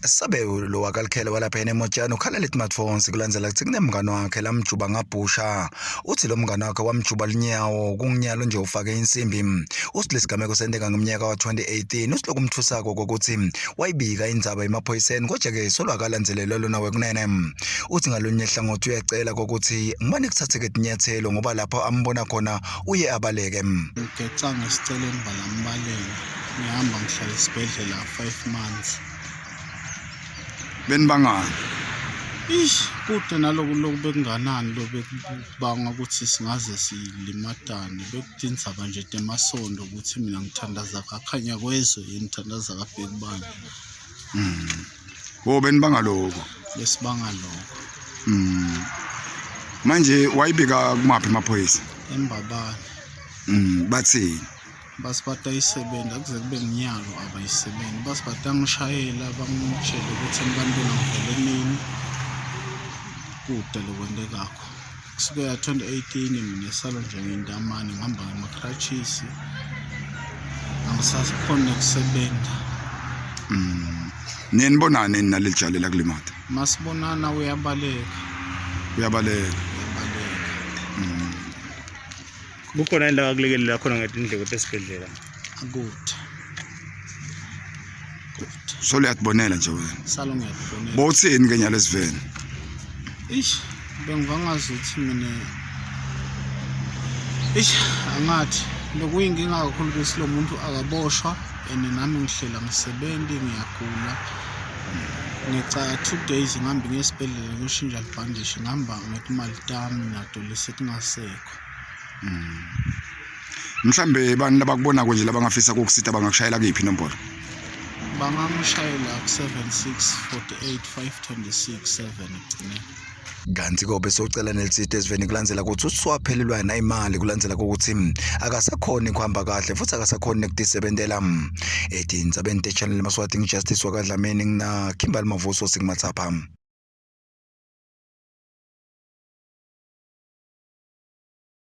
Sabe lo wakalikhele walapha enemotshana ukhalela itimatfonsi kulandzela kutsi kunemngani wakhe lamjuba ngabhusha. Uthi lo mngani wakhe wamjuba lunyawo kunginyalo nje ufake insimbi. Uthi lesigameko senteka ngomnyaka wa-2018. Uthi lokumthusako kokuthi wayibika indzaba emaphoyiseni kodwa-ke solo akalandzelelwa lona wekunene. Uthi ngalolunye hlangothi uyacela kokuthi ngibane kuthatheke tinyathelo ngoba lapho ambona khona uye abaleke. Ngigeca ngesicelo engibalambalele ngihamba ngihlala esibhedlela 5 months. Benibangani? Ish, kude naloku loku bekunganani lo bekubanga ukuthi singaze silimatane. Bekutindzaba nje temasondo ukuthi mina ngithandaza kakhanya kwezwe, yena ngithandaza kabhekubani. Wo, benibanga lokho? Besibanga lokho. Manje wayibika kumaphi amaphoyisa? Embabane. Bathini? Basi batayisebenza kuze kube nginyalo abayisebenzi. Basi batangishayela bangitshele ukuthi emntwini ngivele nini kude lokwentekakho. Kusukela 2018 mina salo nje ngintamane, ngihamba ngama-crutches, angisakhoni nekusebenza. Nenibonana nini naleli jali lakulimata? Masibonana uyabaleka. Uyabaleka? Uyabaleka. Kukhona yini la akulekelela khona ngetindleko tesibhedlela? Akude, kude. Solo uyatibonela nje wena? Salo ngiyakubonela. Bowuthini ke nyalo esiveni? Ish, bengiva ngazuthi mina, ish, angathi lokuyinkinga kakhulu ukuthi lo muntu akaboshwa and nami ngihlela ngisebenzi, ngiyagula. Ngica 2 days ngihambe ngiye esibhedlela ngiyoshintsha libhandishi, ngihamba ngetimali tami nato lesetingasekho. Mhlambe bani labakubonako nje labangafisa ukukusita bangakushayela kuyiphi inombolo? Bangangishayela ku-76 48 526 7 ekugcineni. Kanti kobe socela nelisito esiveni kulandzela kutsi usiwaphelelwa na imali kulandzela kokuthi akasakhoni kuhamba kahle futhi akasakhoni nekutisebentela. Etindzabeni te-Channel Maswati, ngiJustice wakaDlamini ngina Kimberly Mavuso sikumatsapha.